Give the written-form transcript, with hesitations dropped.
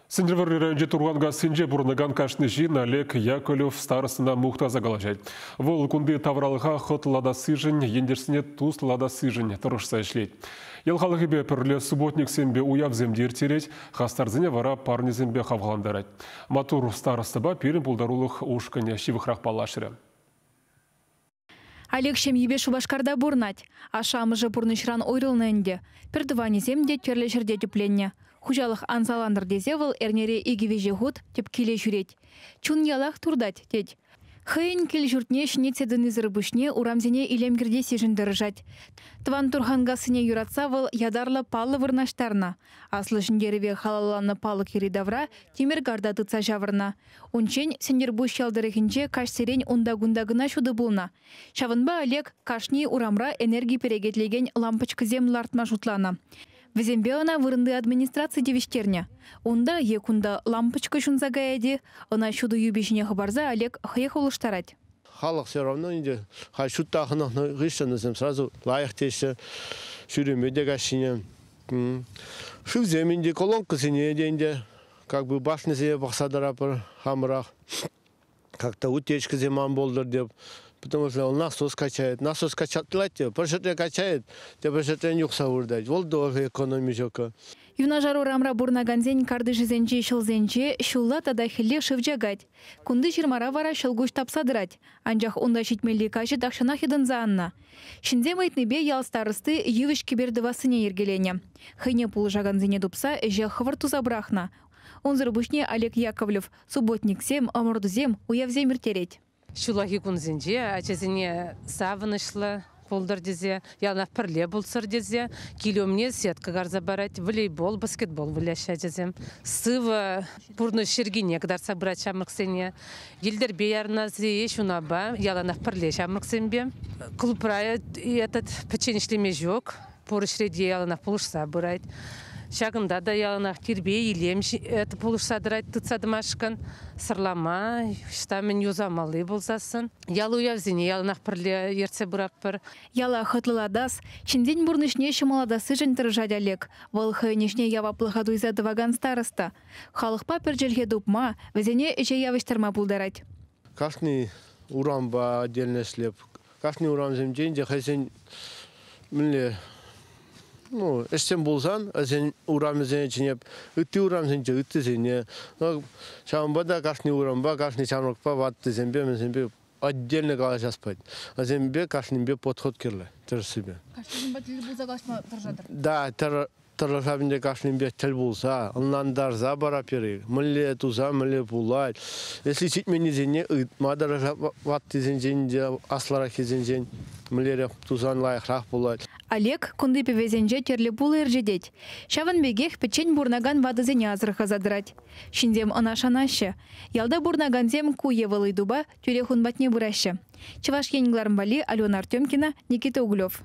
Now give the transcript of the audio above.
Сӗнтӗрвӑрри районӗнчи Турханкассинче пурӑнакан кашни ҫын Олег Яковлев старостӑна мухтаса калаҫать. Вӑл кунти тавралӑха хӑтлӑлатассишӗн, ентешсене туслӑлатассишӗн тӑрӑшса ӗҫлет. Ял халӑхӗпе пӗрле субботниксемпе уявсем те ирттерет, хастарсене вара парнесемпе хавхалантарать. Маттур старостӑпа пирӗн пултарулӑх ушкӑнӗ ҫывӑхрах паллашрӗ. Олег ҫемйипе Шупашкарта пурӑнать. Ашшӗ-амӑшӗ пурнӑҫран уйрӑлнӑ ӗнтӗ. Пӗр тӑванӗсем те тӗрлӗ ҫӗрте тӗпленнӗ. Хуҫалӑх ан салантӑр тесе вӑл эрнере икӗ-виҫӗ хут тӗп киле ҫӳрет. Чун ялах туртать, тет. Хӑйӗн кил-ҫуртне ҫӗнетсе тӑнисӗр пуҫне урамсене илем кӗртессишӗн тӑрӑшать. Тӑван Турханкассине юратса вӑл ятарлӑ паллӑ вырнаҫтарнӑ. Аслӑ Ҫӗнтерӗве халалланӑ палӑк йӗри-тавра тимӗр карта тытса ҫавӑрнӑ. Унччен Сӗнтӗрпуҫ ял тӑрӑхӗнче каҫсерен унта-кунта кӑна ҫутӑ пулнӑ. Ҫавӑнпа Олег кашни урамра энерги перекетлекен лампочкӑсем лартма шутланӑ. Вӗсемпе ӑна вырӑнти администраци тивӗҫтернӗ. Унта е кунта лампочка ҫунса каять-и, ӑна ҫутӑ юпи ҫине хӑпарса Олег хӑех улӑштарать. Халӑх все равно ӗнтӗ халь ҫутта хӑнӑхнӑ хыҫҫӑн вӗсем сразу лайӑх теҫҫӗ, ҫӳреме те каҫҫине. Шывсем ӗнтӗ, колонкӑсене те ӗнтӗ как бы башнисене пӑхса тӑратпӑр хамӑрах. Как-то утечкӑсем ан пултӑр деп. Потому что он насос качает. Насос качатлать те, пӗр ҫӗртре качает, тепӗр ҫӗртрен юхса выртать. Вӑл тоже экономи ҫук. Юнашар урамра пурӑнакансен картишӗсенчи ҫӑлсенче ҫулла тата хӗлле шыв чакать. Кунти ҫырмара вара ҫӑлкуҫ тапса тӑрать. Анчах унта ҫитмелли каҫӑ тахҫанах йӑтӑнса аннӑ. Ҫынсем ыйтнипе ял старости йывӑҫ кӗпер тӑвассине йӗркеленӗ. Хӑйне пулӑшакансене тупса ӗҫе хӑвӑрт туса пӑрахнӑ. Унсӑр пуҫне Олег Яковлев субботниксем, ӑмӑртусем, уявсем ирттерет. Ҫуллахи кунсенче ачасене савӑнӑҫлӑ пултӑр тесе, яланах пӗрле пултӑр тесе кил умне сетка карса парать, волейбол, баскетбол выляҫҫӗ ачасем. Сывӑ пурнӑҫ йӗркине кӑтартса пырать ҫамрӑксене. Йӗлтӗрпе ярӑнасси ҫунапа яланах пӗрле ҫамрӑксемпе. Клубра этот пӗччен ӗҫлеме ҫук. Пур ӗҫре те яланах пулӑшса пырать. Ҫакӑнта та яланах тирпей-илем пулӑшса тӑрать тытса тӑмашкӑн. Сӑрлама, ӑҫта мӗн юсамалли пулсассӑн. Ял уявсене яланах пӗрле ертсе пыратпӑр. Яла хӑтлӑлатас, ҫынсен пурнӑҫне ҫӑмӑллатассишӗн тӑрӑшать Олег. Вӑл хӑйӗн ӗҫне яваплӑха туйса тӑвакан староста. Халӑхпа пӗр чӗлхе тупма, вӗсене ӗҫе явӑҫтарма пултарать. Кашни урампа отдельно ӗҫлеп. Кашни урамсенчен те хӑйсен мӗнле ну, ӗҫсем пулсан, вӗсен урамӗсене чӗнеп, ытти урамсенче ыттисене. Ҫавӑнпа та кашни урампа, кашни ҫамрӑкпа, ваттисемпе, мӗнсемпе отдельно калаҫас пулать. Вӗсемпе кашнинпе подход кирлӗ, тӗрӗссипе. Кашнинпе тӗл пулса калаҫма тӑрӑшатӑр? Да, тӑрӑшап ӗнтӗ кашнинпе тӗл пулса, ӑнлантарса парап пире. Мӗнле туса, мӗнле пулать. Если ҫитменнисене ыйтма тӑрӑшап ваттисенчен те, аслӑраххисенчен, мӗнлерех тусан лайӑхрах пулать. Олег кунти пӗвесенче тӗрлӗ пулӑ ӗрчетет. Ҫавӑн пекех пӗччен пурӑнакан ватӑсене асӑрхаса тӑрать. Ҫынсем ӑна шанаҫҫӗ. Ялта пурӑнакансем ку е вӑл ыйтупа тӳрех ун патне пыраҫҫӗ. Чӑваш Ен кӑларӑм валли Алена Артемкина, Никита Углев.